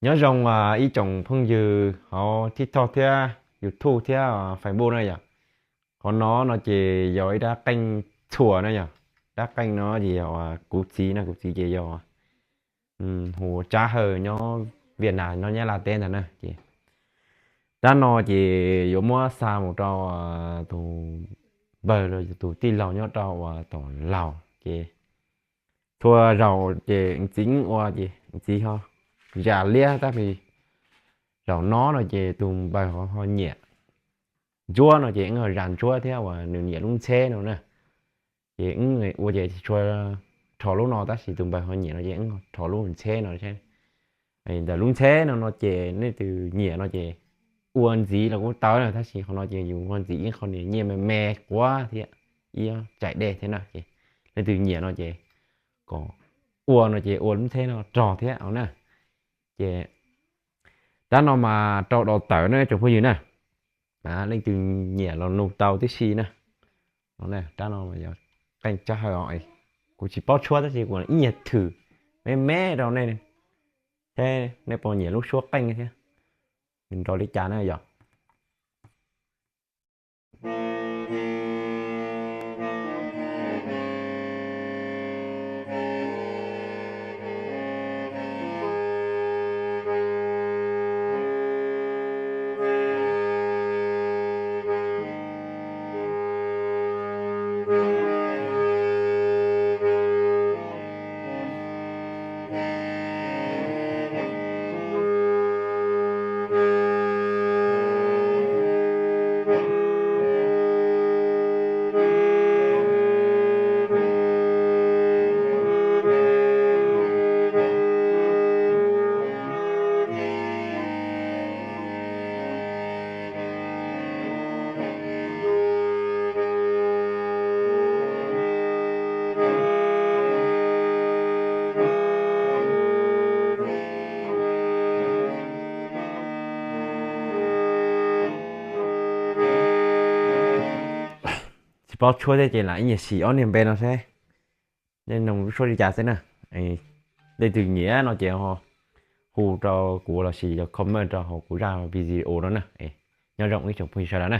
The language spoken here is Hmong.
Nyob zoo ib tsoom phooj ywg hauv TikTok thiab YouTube thiab Facebook na yom. Qhov no no ces yog ib dab qeej txhuas na yom. Dab qeej no ces yog kuv txiv na, kuv txiv ces yog hu Tsab Hawj nyob Viaj Nam nyob Nyab Laj teb ntag na ces dab no ces yuav muab xa mus rau tus npawg los tus tij laug nyob rau uas tom laus ces txhua zaus ces txiv ua ces txiv ho zam liab tab sis zaum no no ces tus npawg ho nyiam ntsuab no ces wb ho zam ntsuab thiab uas nws nyiam lub ntxheb no na. Ces wb ua ces tsis tshua rho lub no tab sis tus npawg ho nyiam no ces wb rho lub ntxheb no. Ntawm lub ntxheb no no ces leej twg nyiam no ces ua ntxiv los kuj tau na, tab sis qhov no ces yus ua ntxiv ib qho niag nyiaj me me quav thiab ib tsaim dej thiab na ces leej twg nyiam no ces kom ua no ces ua lub ntxheb no rog thiab na. Ces dab no mas rau daus tawm na tsoom phooj ywg na. Leej twg nyiam los nug tau tib si na. Dab no yog qeej Tsab Hawj, kuv tsis paub tshuab tab sis kuv ib nyuag thwm me me rau nej, seb nej puas nyiam lub suab qeej thiab nws nrov li cas na yom. Tsis paub tshuab thiab ces lam ib nyuag sim ob niag npe no seb nej nug lub suab li cas xwb na. Leej twg nyiam no ces hu rau kuv los sis yog comment rau hauv kuv zaj video no na. Nyob zoo ib tsoom phooj ywg sawv daws na.